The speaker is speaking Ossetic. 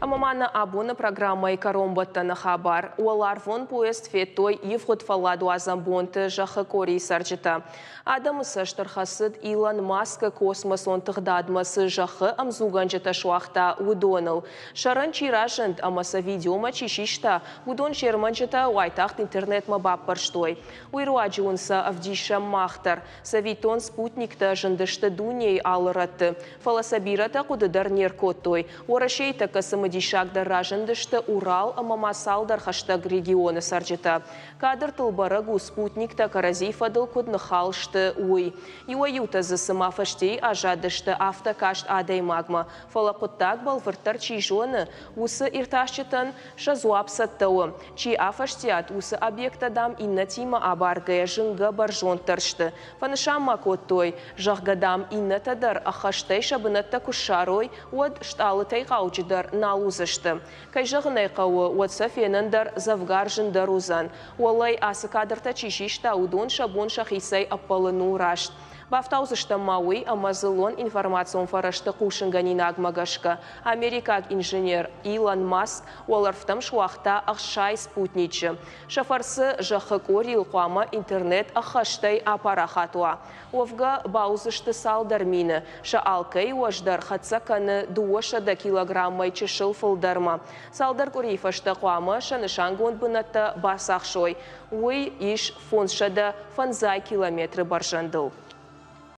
Ӕмӕ ма нӕ абоны программӕйы кӕронбӕттӕны хабар. Уӕларвон поезд федтой ивгъуыд фӕлладуадзӕн бонты зӕххы къорийы цӕрджытӕ. Адӕмы цӕст ӕрхӕцыд, Илон Маскы космосон тыгъдадмӕ цы зӕххы ӕмдзугӕнджытӕ суагъта, уыдоныл. Сӕрӕн чи разынд ӕмӕ сӕ видеомӕ чи систа, уыдон се рмӕджытӕ уайтагъд интернетмӕ баппӕрстой. Уый руаджы уын сӕ ӕвдисӕм мах дӕр. Цӕвиттон, спутниктӕ зындысты дунейы алы рӕтты, фӕлӕ сӕ бирӕтӕ хъуыды дӕр не ркодтой. Уӕрӕсейы тӕккӕ цымыдисагдӕр разындысты Урал ӕмӕ ма цалдӕр хӕстӕг регионы цӕрджытӕ. Кадртыл бӕрӕг у, спутниктӕ кӕрӕдзи фӕдыл куыд ныххал сты, уый. Иуӕй-иутӕ дзы цыма фӕстейы аззадысты, афтӕ каст адӕймагмӕ. Фӕлӕ хъуыддаг бӕлвырддӕр чи зоны, уыцы иртасджытӕн сӕ дзуапп цӕттӕ у. Чи афӕстиат, уыцы объекттӕ, дам, иннӕтимӕ абаргӕйӕ зынгӕ бӕрзонддӕр сты. Фӕнысан ма кодтой, зӕгъгӕ, дам, иннӕтӕ дӕр ӕххӕстӕй сӕ бынӕттӕ куы ссарой, уӕд стъалытӕй хъауджыдӕр нал уыдзысты. Кӕй зӕгъын ӕй хъӕуы, уӕд сӕ фенӕн дӕр дзӕвгар зындӕр уыдзӕн. Уӕллӕй, ацы кадртӕ чи систа, уыдон сӕ бон сӕхицӕй ӕппӕлын у раст. Бафтаудзыстӕм ма уый, ӕмӕ дзыллон информацион фӕрӕзты хъусынгӕнинагмӕ гӕсгӕ, америкаг инженер Илон Маск уӕлӕрвтӕм суагъта 60 спутничы. Сӕ фӕрцы зӕххы къорийыл хъуамӕ интернет ӕххӕстӕй апарахат уа. Уӕвгӕ, бауыдзысты цалдӕр мины, сӕ алкӕй уӕз дӕр хӕццӕ кӕны 200 килограммӕй чысыл фылдӕрмӕ. Цалдӕр къуырийы фӕстӕ хъуамӕ сӕ нысангонд бынӕттӕ бацахсой. Уый ис 550 километры бӕрзӕндыл.